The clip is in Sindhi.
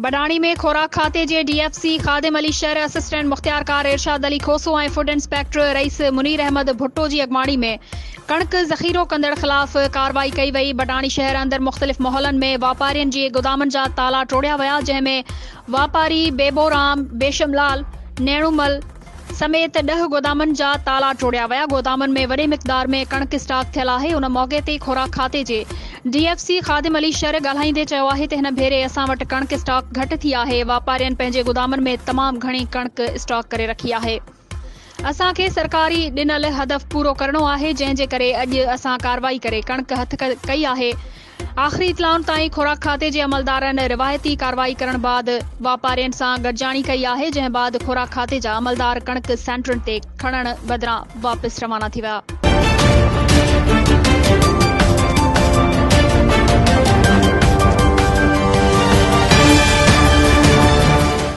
بڊاڻي ۾ خوراڪ کاتي جي D F C Khadim Ali Shar, assistant مختيارڪار ارشاد علي کوسو ۽ فوڊ انسپيڪٽر رئيس منير احمد ڀٽو جي اڳواڻي ۾ ڪڻڪ ذخيرو ڪندڙ خلاف ڪارروائي ڪئي وئي. بڊاڻي شهر اندر مختلف محلن ۾ واپارين جي گودامن جا تالا ٽوڙيا ويا جنهن ۾ واپاري بيبو رام، بيشم لال، نيڻو مل، سميت ڏهه گودامن جا تالا ٽوڙيا ويا، گودامن ۾ وڏي مقدار ۾ ڪڻڪ اسٽاڪ ٿيل آهي، ان موقعي تي خوراڪ کاتي جي D F C Khadim Ali Shar ڳالهائيندي چيو آهي ته هن ڀيري اسان وٽ ڪڻڪ اسٽاڪ گهٽ ٿي آهي، واپارين پنهنجي گودامن ۾ تمام گهڻي ڪڻڪ اسٽاڪ ڪري رکي آهي، اسان کي سرڪاري ڏنل هدف پورو ڪرڻو آهي، جنهن جي ڪري اڄ اسان ڪارروائي ڪري ڪڻڪ هٿ ڪئي آهي. آخري اطلاعن تائين خوراڪ کاتي جي عملدارن روايتي ڪارروائي ڪرڻ بعد واپارين سان گڏجاڻي ڪئي آهي جنهن بعد خوراڪ کاتي جا عملدار ڪڻڪ سينٽرن تي کڻڻ بدران واپس روانا ٿي ويا.